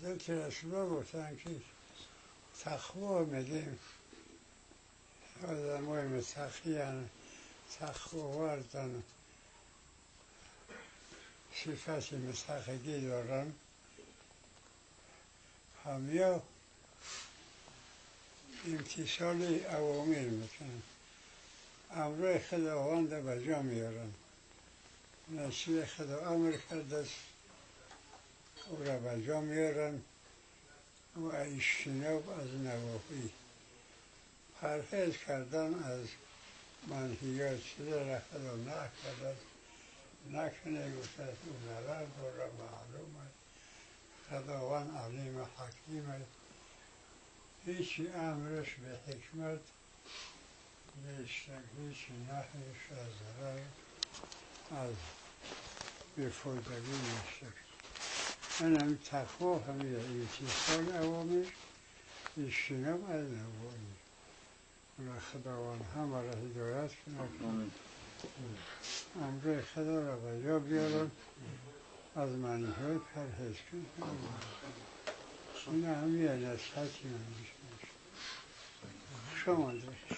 حضرت رسول الله گفتن که تقوا میدیم آدمای متقی هن، تقوا وردن، صفت متقیگی دارن، همیا امتثال اوامر میکنن، امرای خداوند به جا میارن، نصیب خدا امر کرده است او را به جا میارن و اجتناب از نواهی، پرهیز کردن از منهیات، چیزی را خدا نکرده نکنه گفته او ضرر داره، معلوم است خداوند علیم حکیم است، هیچی امرش به حکمت نیست، هیچی نهیش از ضرر از بیفایدگی نیست. من هم تقوا همیه امتثال اوامر، اجتناب از نواهی. خداوند همه را هدایت کنه، امرای خدا را به جا بیارن، از منیهای پرهیز کنن. این همیه نصیحتی من میشه. خوش آمدید.